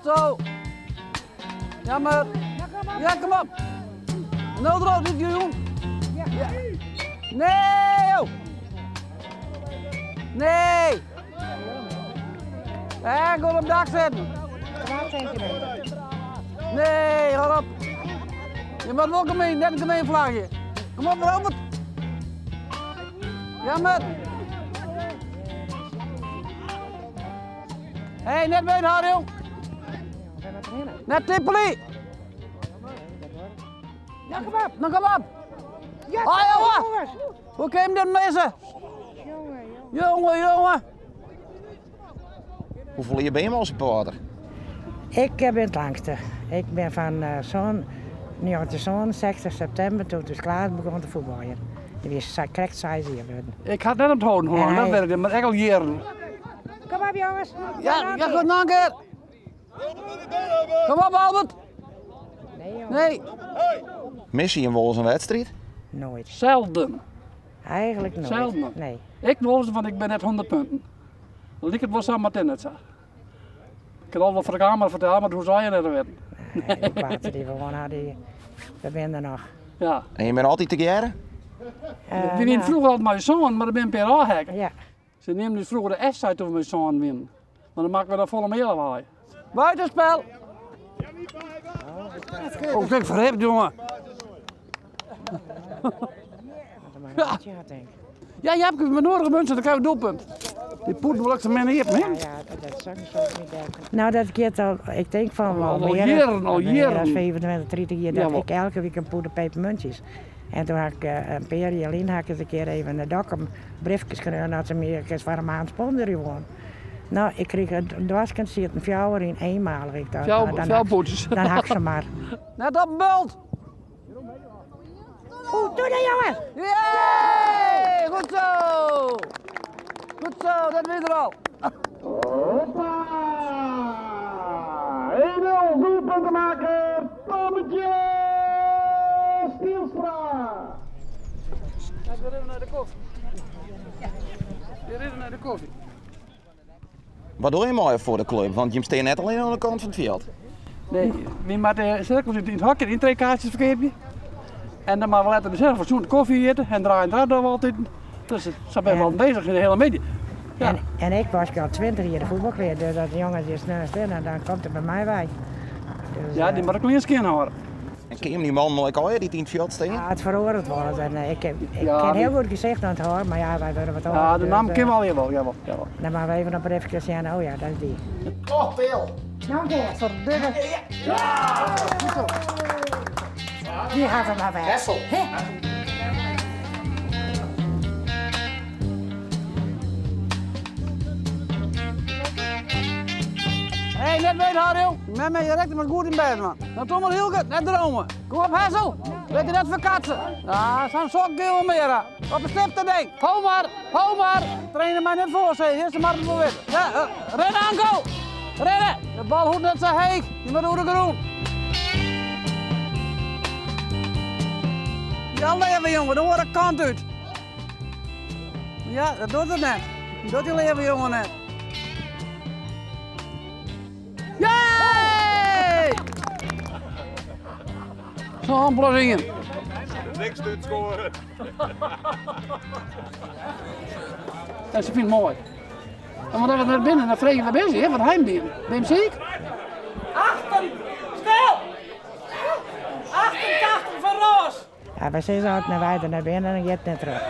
Goed zo. Jammer. Ja, kom op. No erop, dit jong. Ja. Nee, joh. Nee. En kom op dak zitten. 12 centimeter. Nee, ga op. Je moet wel gemeen, net een gemeen vlagje. Kom op, Robert. Jammer. Hé, hey, net bij het jong. Net tippeli. Ja, kom op. Nou, kom op. Ja, Ah, jongen. jongens. Hoe kun je hem dit missen? Jongen, Jongen, jongen. Hoeveel je ben je al supporter? Ik ben het langste. Ik ben van zo'n 1960 september toen dus klaar begon te voetballen. Die was correct 6 jaar geworden. Ik had net onthouden hoe lang En dat hij- werkte, maar echt al jaren. Kom op jongens. Ja, ja, goed, nog een keer. Kom op, Albert. Nee, jongen. Nee, Missie je wel eens een wedstrijd? Nooit. zelden. Eigenlijk nooit. Zelden. Nee. Ik wil ze, want ik ben net 100 punten. Dan liep het wel samen met net zo. Ik kan al wel voor de kamer vertellen, maar hoe zou je dat weten? Nee, ik water die we gewoon hadden, we zijn er nog. Ja. En je bent altijd te jaren? We winnen vroeger altijd mijn zoon, maar dat ben ik per aanhaken. Ja. Ze nemen dus vroeger de S-site over mijn zoon winnen. Maar dan maken we daar volle meer lawaai. Buitenspel! Oh, kijk, verhept, jongen. Ja. Ja, denk ik. Ja, je hebt mijn nodige munten, dan krijg je een doelpunt. Die poet wil ik ze mee niet, hè? Ja, ja, dat zou ik zo niet denken. Nou, dat keert al, ik denk van wel Al meer, jaren, al meer jaren. dan 25, 30 jaar, dat Jawel. ik elke week een poeder pepermuntjes. En toen had ik een paar jaar geleden had ik eens een keer even naar Dokkum briefjes gekregen dat ze me eens voor een maand sponsoren gewoon. Nou, ik kreeg een dwarskant zit een fjouwer in eenmalig. Ik dacht, nou, dan, Fjouw poetjes. dan hak ze maar. Net op een bult. Oeh, doe dat jongens! Yay! Goed zo! Goed zo, dat weet er al. Hoppa! 1-0, doelpuntenmaker, Tommetje Stielstra. Kijk weer even naar de koffie. Weer even naar de koffie. Wat doe je mooi voor de club? Want je staat net alleen aan de kant van het veld. Nee, wie maakt de cirkels in het hok, in twee kaartjes verkeerd je. En dan maar we laten zelf fatsoenlijk koffie eten en draaien en draaien we altijd. Dus ze zijn wel bezig in de hele media. Ja. En ik was al 20 jaar de voetbalkleer, dus dat de jongens is snel in en dan komt het bij mij bij. Dus, Ja, die moet ik eens keer horen. En ken je hem die man nooit al die in het veld staan? Ja, het veroordeeld wordt. En, ik Ja, ken heel die- goed gezicht aan het hoor, maar ja, wij worden wat ouder. Ja, de dus, naam kennen we al, jawel, jawel, jawel. Dan maar we even op een zien, oh ja, dat is die. Oh, veel! Nog een keer. Verdikke. Die gaat er maar weg. Hessel. Hè? Hé, hey, net weet haar, jong. Met mij direct maar goed in bed, man. Nou, toch maar heel goed, net dromen. Kom op, Hessel. Weet je dat verkatsen? Ja, zo'n sok heel meer. Op een stip te ding. Hou maar, hou maar. Trainen mij net voor, zeg. Eerst maar het wel weten. Ja, rennen, Anko. Rennen. De bal hoort net zo heek. Je moet door de groen. Ja, leven, jongen. Dan hoort de kant uit. Ja, dat doet het net. Dat doet die leven, jongen, net. Yay! Zo'n plezien. Niks te scoren. En ze vindt het mooi. En want we naar binnen, dan vragen we bezig, hè, wat hij hem Ben je hem ziek? Achter! Stil! 88 van Roos! Ja, wij zijn zo naar wij er naar binnen en dan gaat het net terug.